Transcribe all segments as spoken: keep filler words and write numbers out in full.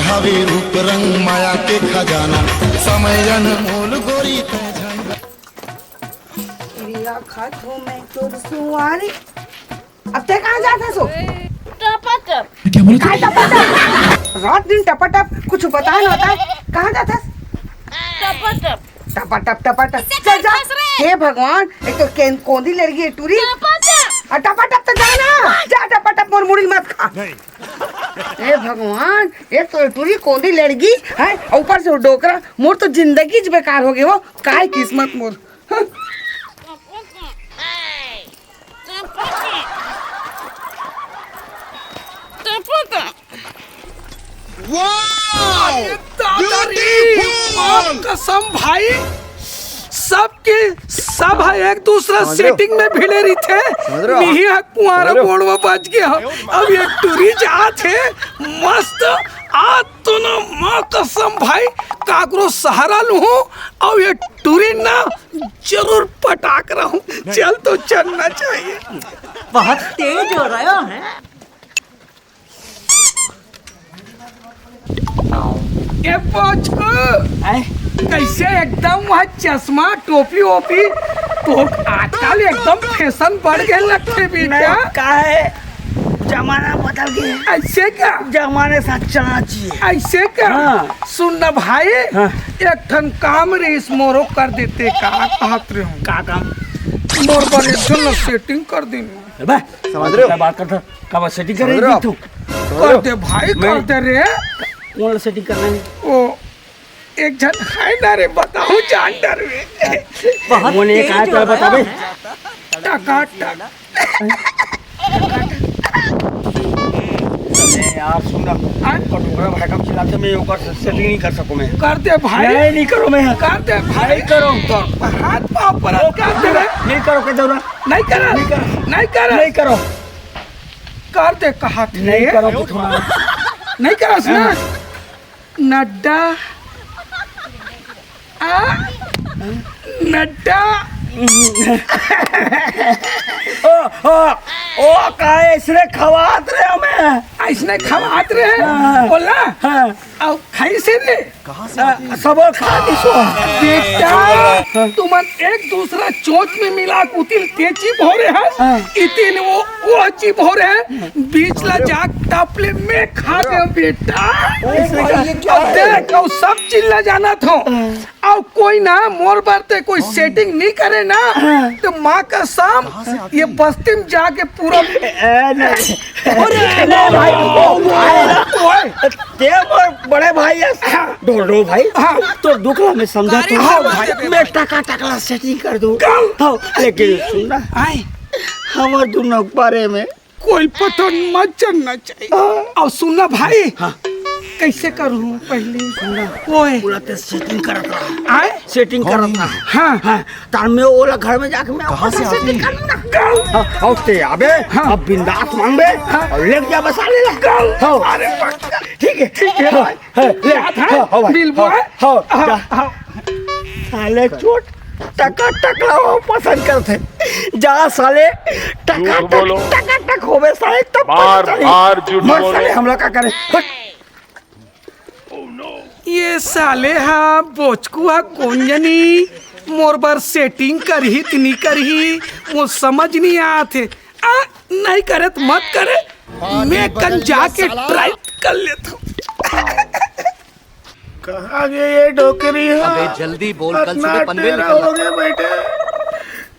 हवे रूप रंग माया के खजाना, समय अनमोल गोरी तैं झन। रिया खात हो मैं तोर सुवारी। अब ते कहाँ जात हस ओ? टपाटप। काय टपाटप? रात दिन टपाटप, कुछ बता ना बता। कहाँ जात हस? टपाटप। टपाटप, टपाटप। चल जा। हे भगवान, एक तो केन-, कोंदी लड़की है टूरी। टपाटप। आ, टपाटप तो जा ना। जा टपाटप, मोर मुड़ी मत खा। हे भगवान, एक तो टूरी कोंदी लड़की है, ऊपर से वो डोकरा। मोर तो जिंदगी ज बेकार हो गई हो। काय किस्मत मोर। हाँ। अरे दादा रे, माँ कसम भाई, सबके सब ह एक दूसरा सेटिंग में भिड़े रहिथे। मिही ह कुंवारा बोड़वा बच गे ह। अब ये टूरी जात हे मस्त। आज तो ना माँ कसम भाई, काकरो सहारा लूहूं, अउ ये टूरी ना जरूर पटाक रहूं। चल तो चलना चाहिए। बहुत तेज हो रहा है। ए पोचकू, आय? कैसे एकदम वह चश्मा, टोपी वोपी, तो आजकल एकदम फैशन बढ़ गए लगते बेटा। नहीं, का है, जमाना बदल गया। ऐसे क्या? जमाने साथ चलना चाहिए। ऐसे क्या? हाँ। सुन ना भाई, हाँ। एक ठन काम रहिस मोरो कर देते, का कहत रहे हो? का काम? मोर बर एक ठन सेटिंग कर देना। अबे, समझ रहे हो? क्या बात करता? का बात सेटिंग कर रही थी तू? कर दे भाई, कर दे रे। कौन सेटिंग करना है? ओ, एक झन है ना रे, बताऊं जान डर में। बहुत वो नहीं तेज कहा हो तो रहा बता बे। है। टका टक। अरे यार, सुन ना। हाँ? और डोकरा भाई कम चिल्लाथे, मैं ओकर सेटिंग नहीं कर सकूं मैं। कर दे भाई। नहीं, नहीं करो मैं। कर दे भाई। नहीं करो। तो हाथ पाँव पर कर दे रे। नहीं करो के दौरा। नहीं कर। नहीं करो। नहीं कर। नहीं करो। कर दे कहा थे। नहीं करो कुछ ना। नहीं करो सुना। नड्डा। आ? नड्डा। ओ, ओ, ओ, का इसने खवात रहे हमें? इसने खवात रहे? हाँ। बोला? हाँ। अउ खाई से रे? कहाँ से आ, आती है? सब खा दी सो। बेटा, हाँ। तुमन एक दूसरा चोंच में मिला के उतिल तेची भोरे हस, हाँ। इतिल वो, वो ची भोरे है, बीच ला जाके टपले में खा दे बेटा। ओ भाई, ये क्या अब है? देख, अउ सब चिल्ला जाना था। हाँ। अउ कोई ना मोर बर ते कोई सेटिंग नहीं करे ना, हाँ। तो माँ कसम, ये बस्ती में जाके पूरा ए, नहीं। अरे, नहीं भाई, ओ भाई, ओए। ते मोर बड़े भाई है। हाँ। ढोलडो भाई, हाँ। तोर दुख ला मैं समझा तू। हाँ भाई, मैं टका टकला सेटिंग कर दूं। हाँ, लेकिन सुन ना, आए। हमर दुनो के बारे में कोई पता मत चलना चाहिए। हाँ। अउ सुन ना भाई, हाँ। कैसे करूँ पहले? सुन ना, ओए। पूरा ते सेटिंग करत रहा। आए? सेटिंग करत रहा। हाँ। हाँ। तार में ओला घर में जाके मैं कहाँ से आती? कर लूँ ना। हाँ, अउ ते आबे, हाँ। अब बिंदास मांगबे, हाँ। अउ लेके जाबे साले ला। हाँ। अरे, ठीक है, ठीक है। हाँ, हाँ, ले, हाँ, हाँ, हाँ भाई, बिल हाँ, बॉय। हाँ, हाँ, जा। हाँ। साले चोट, टका टकला वो पसंद करते। जा साले, टका झूठ टक, बोलो। टका टक होबे साले, तब मार, पता चली। मार, झूठ मार बोलो। साले, हमला का करे? हट। ये साले हा बोचकू हा कोन जनी मोर बर सेटिंग करही त नी करही, मोर समझ नी आत हे। आ, नहीं करे त मत करे, मैं कन जाके ट्राई कर लेथों। कहाँ गे ये डोकरी हा? अबे जल्दी बोल, कल सुबह पनवेल निकलना। हो गए बैठे,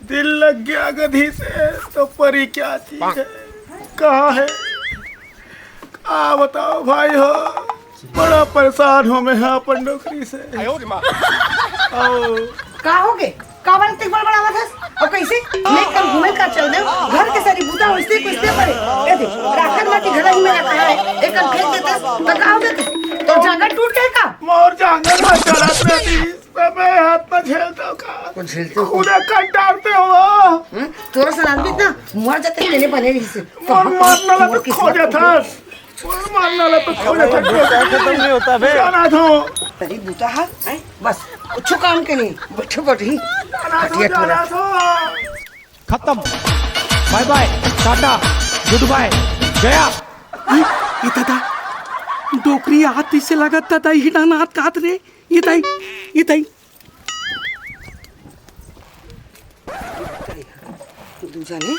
दिल लग गया गधी से, तो परी क्या चीज है, कहाँ है? का बताओ भाई हो, बड़ा परेशान हो मैं हा अपन नौकरी से। आयो रे माँ। आओ। का हो गे? काबर अतेक बड़बड़ावत हस? अउ कैसे? मैं कल घूमे का चल देव, घर के सारी बूता ओइसने कुइसने पड़े। ए दे, राखन माटी घर ही में रखा है, एक कल फेंक देतस, त का हो देतस? तोर जांगर टूट जाय का? मोर जांगर में चलत रहती, सबे हाथ में झेलते हो का? कौन झेलते हो? खुदे कट डालते हो। हम्म? तोरा सन आदमी ना मर जाते, तेने बने रही से। मोर मारना ला तो खो जाता। मोर मारना ला तो खो जाता। खत्म नहीं होता बे। जाना था। तेरी बूता हा, हैं? बस, कुछ काम के नहीं। बैठो, बैठी। जाना था, हटिया टूरा। जाना था। खत्म। बाय बाय, टाटा, गुड बाय, गया। हैं? ये दादा, डोकरी आत तइसे लगत, दाई ही डाहन आत कात रे। ये दाई, ये दाई। दू जने।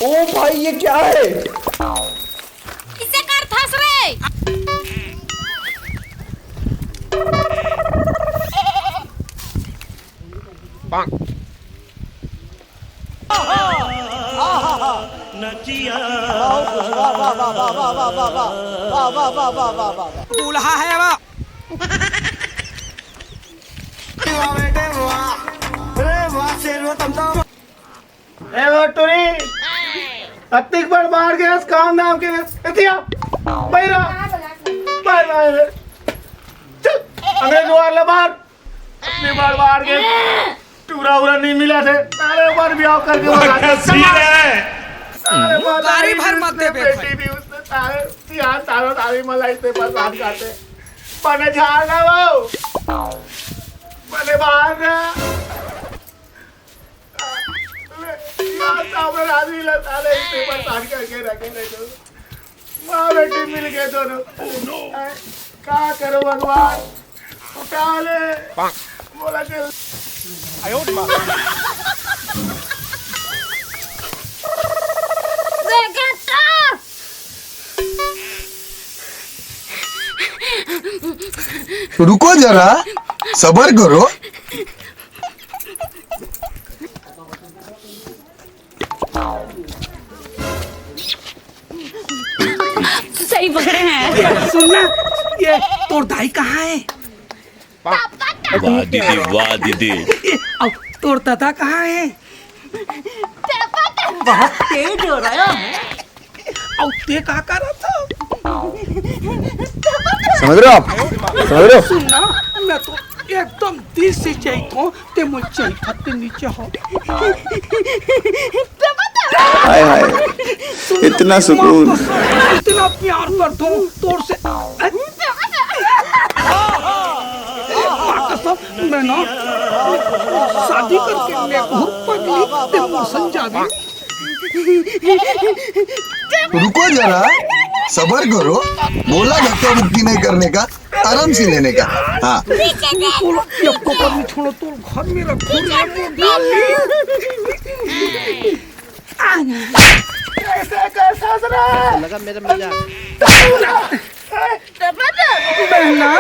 ओ भाई, ये क्या है? किसे करथस रे? दूल्हा है वो। वाह बेटे वाह। अरे वाह शेर, वो तुम तो। ए वो टुरी। अतिक बड़ मार गया इस काम नाम के। एतिया। बैरा। बाय बाय। चल। अंग्रेज वार ले मार। अपनी बार बार के टूरा उरा नहीं मिला थे। सारे बार ब्याह करके वो क्या सीन है? सारे बार गाड़ी भर मत दे बे बेटी भाई। भी उससे सारे यार सारा सारी मला इतने परेशान करते। मने झाड़ ना वो। मने बाहर ना। ले, यार सारे आदमी ला सारे इतने परेशान करके रखे रहे तो। माँ बेटी मिल गए दोनों। Oh, no। का करो भगवान, उठा ले। बोला के रुको जरा, सबर करो। सही पकड़े हैं। सुन ना, ये तोर दाई कहाँ है? वाह दीदी, वाह दीदी। ये, अब तोर दादा कहाँ है? बहुत तेज हो रहा है। अब ते का करत हो? समझ रहे हो आप? समझ रहे हो? सुन ना, मैं तो एकदम दिल से चाहित हूँ, ते मुझे चाहित हत्ते नीचे हो। हाय हाय, इतना सुकून। इतना प्यार करता हूँ तोर से। माँ कसम, मैं ना शादी करके मैं बहुत पगली ते मौसम जावे। रुको जरा, सबर करो। बोला धक्का मुक्की नहीं करने का, आराम से लेने का। हाँ। तोर ये पकड़ में छोड़ो, तोर घर में रखो रे, वो डाली। कैसे कैसे हंस रहा है? लगा मेरा मजा। मैं ना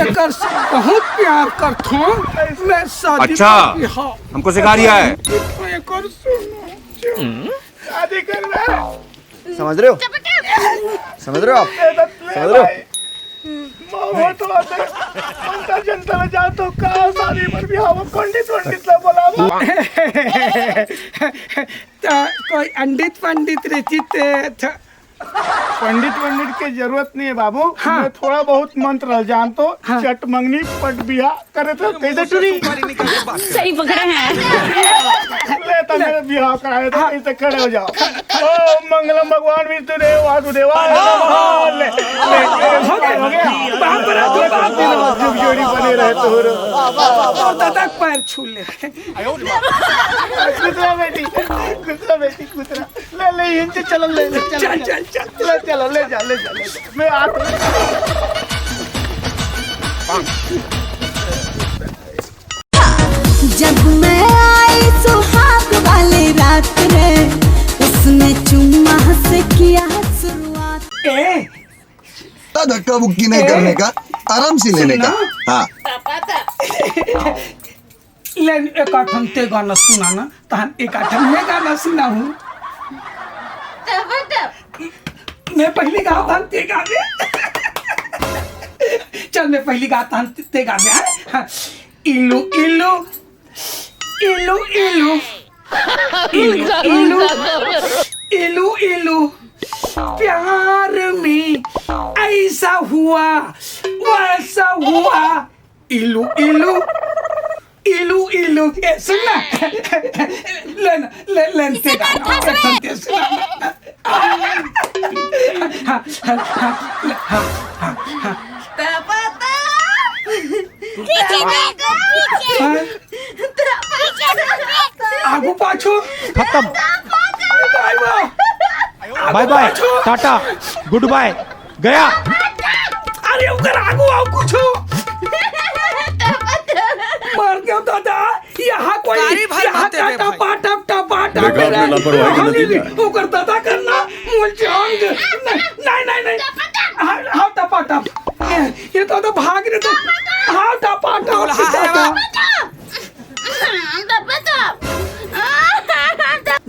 एकर से बहुत प्यार करथों। मैं शादी अच्छा, करती हूँ। हमको सिखा रिया है। एकर सुनो। शादी कर रहा है। समझ रहे हो? समझ रहे हो आप? समझ रहे हो? माँ तो आते अंतर जनता में जाओ तो का शादी पर भी आओ, पंडित वंडित ला बुलाओ। त कोई अंडित पंडित रहती ते थ- पंडित वंडित के जरूरत नहीं है बाबू। हाँ। मैं थोड़ा बहुत मंत्र जानतो। हाँ। चट मंगनी पट बिहा करे तो कैसे टूरी? सही पकड़े हैं। ले तो मेरे बिहा कराए तो कैसे खड़े हो जाओ। ओम मंगलम भगवान विष्णु देव वासुदेवा नमः। ले, ले, हो गया, हो गया। बाप रे, तू बाप रे। जुग जोड़ी बने रहे तो हो रहो। और दादा के पैर छू ले। कुतरा बेटी, कुतरा बेटी, कुतरा। ले ले इनसे चलो, ले ले चलो। चल चल चल। ले चलो, ले जा, ले जा, ले जा। मैं आता हूँ। जब मैं आई सुहाग वाली रात रे, उसने चुम्मा से किया शुरुआत। ए, धक्का मुक्की नहीं करने का, आराम से लेने का। हाँ। ले एक आठन ते गाना सुनाना, तहन एक आठन मैं गाना सुनाऊँ। मैं पहली गाँव तहन ते गावे। चल मैं पहली गाँव तहन ते गावे। हाँ? हाँ। इलू इलू इलू इलू इलू इलू इलू इलू प्यार में ऐसा हुआ वैसा हुआ। इलू इलू इलू इलू। ए, सुन ना। ले ना, ले, ले, ते गाना, ते सुना ना। हाँ, हाँ, हाँ, हाँ, हाँ, हाँ। पीछे देखो, पीछे। हाँ? पीछे देखो। आगू पाछू। खत्म। बाय बाय। बाय बाय, टाटा। गुड बाय, गया। अरे, ओकर आगू अउ कुछो। मर गयो दादा, यहाँ कोई, गाड़ी भर यहाँ मत देबे भाई। टपा टप, टपा टप देखा आपने मेरा। लापरवाही का नतीजा है। ओकर दादा करना, मुझे जान दे। नहीं, नहीं, नहीं, नहीं। हाँ, हाँ, टपा टप। ये तो, तो भाग रहे थे। हाँ, टपा टप, दुल्हा है टपा।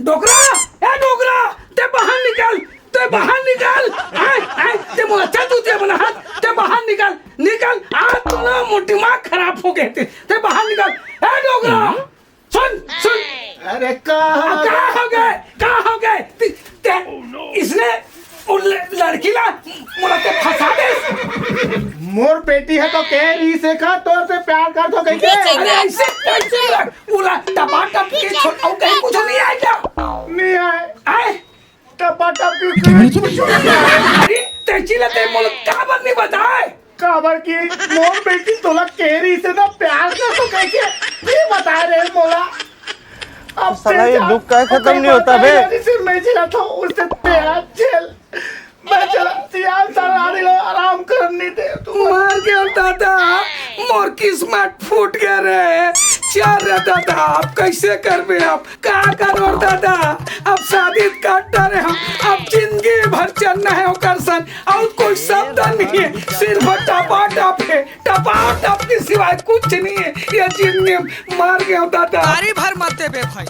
डोकरा, ए डोकरा, ते बाहर निकल, ते बाहर निकल। आए, आए, ते मोला चल तू ते बना हाथ, ते बाहर निकल, निकल। आज तो ना मोर दिमाग खराब हो गए थे, ते बाहर निकल। ए डोकरा, सुन, सुन। अरे का अब का हो गए, का हो गए? ते, ते, इसने वो ल-, लड़की ला मोला ते फंसा दे। मोर बेटी है तो कह रही से का तोर से प्यार कर तो कह के। अरे ऐसे कैसे बोला? बोला टपा टप के छोड़, और कहीं कुछ नहीं आए क्या? नहीं आए। आए? टपा टप के अरे, ते चिल्ला ते मोला काबर नहीं बताए? काबर की मोर बेटी तोला कह रही से ना प्यार कर तो कह के। ये बता रहे मोला। अब साला ये दुख का खत्म नहीं होता बे? सिर्फ मैं जिला था उससे प्यार झेल। मैं चला सियाल साला आने लो, आराम करने दे तू। मर गया दादा, मोर किस्मत फूट गया रे। चल रे दादा, अब कैसे करबे, अब का करो दादा? अब शादी काट रहे हम, अब जिंदगी भर चलना है ओकर सन, और कोई शब्द नहीं है, सिर्फ टपा टप है, टपा टप के सिवाय कुछ नहीं है ये जिंदगी में। मर गया दादा। गाड़ी भर मत देबे भाई।